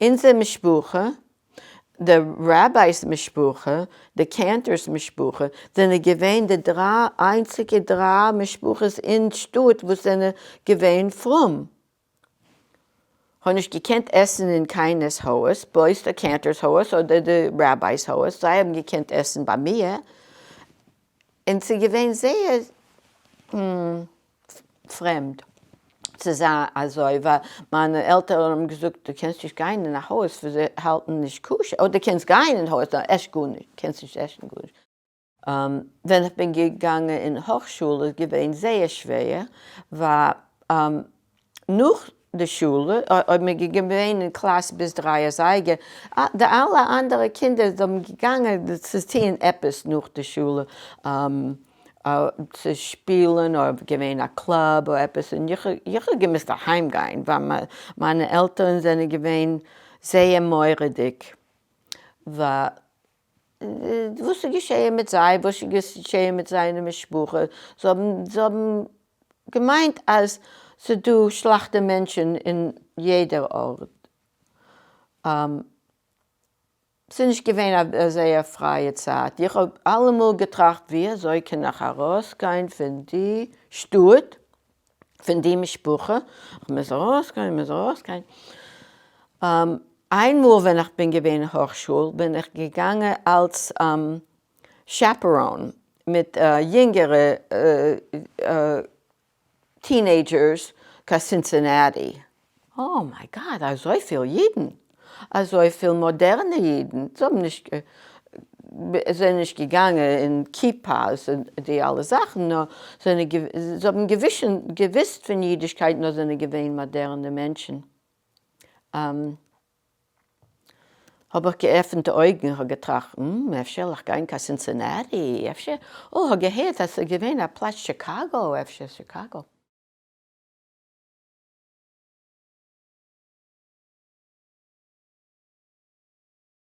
אונזער משפחה, די rabbi's משפחה, די cantor's משפחה, זענען געווען די דריי איינציגע דריי משפחות אין שטאט וואס זענען געווען פרום. כ'האב נישט געקענט עסן אין קיינער'ס הויז, בלויז די cantor's הויז אדער די rabbi's הויז, זיי האבן געקענט עסן ביי מיר, און ס'איז געווען זייער פרעמד צו זיין אזוי, ווייל מיינע עלטערן האבן געזאגט דו קענסט נישט גיין אין א הויז וואו זיי האלטן נישט כשר, אדער דו קענסט גיין אין הויז נאר עס גארנישט, קענסט נישט עסן גארנישט. ווען איך בין געגאנגען אין הויכשולע איז געווען זייער שווער, ווייל נאך די שולע, אויב מען איז געווען אין קלאס ביז דריי אזייגער, די אלע אנדערע קינדער האבן געגאנגען צו טוען עפעס נאך די שולע, צו שפילן אדער געווען א קלאב אדער עפעס, און איך האב געמוזט אהיים גיין, ווייל מיינע עלטערן זענען געווען זייער מורא'דיג, וואס איז געשעהן מיט זיי, וואס איז געשעהן מיט זיינע משפחה, זיי האבן געמיינט אז ס'איז דא שלעכטע מענטשן אין יעדער ארט. ס'איז נישט געווען א זייער פרייע צייט, איך האב אלעמאל געטראכט ווי אזוי קען איך ארויסגיין פון די שטאט, פון די משפחה, כ'מוז ארויסגיין, מוז ארויסגיין. איינמאל ווען איך בין געווען אין הויכשול בין איך געגאנגען אלס chaperone מיט יונגערע teenagers קיין סינסינעטי. Oh my God, אזויפיל אידן! אזויפיל מאדערנע אידן! זיי האבן נישט, זענען נישט געגאנגען אין כיפות און די אלע זאכן, נאר זענען, זיי האבן געוויסט פון אידישקייט נאר זענען געווען מאדערנע מענטשן. האב איך געעפנט די אויגן, איך האב געטראכט, הממ, אפשר וועל איך גיין קיין סינסינעטי, אפשר, oh, האב געהערט אז ס'איז געווען א פלאץ שיקאגא, אפשר שיקאגא.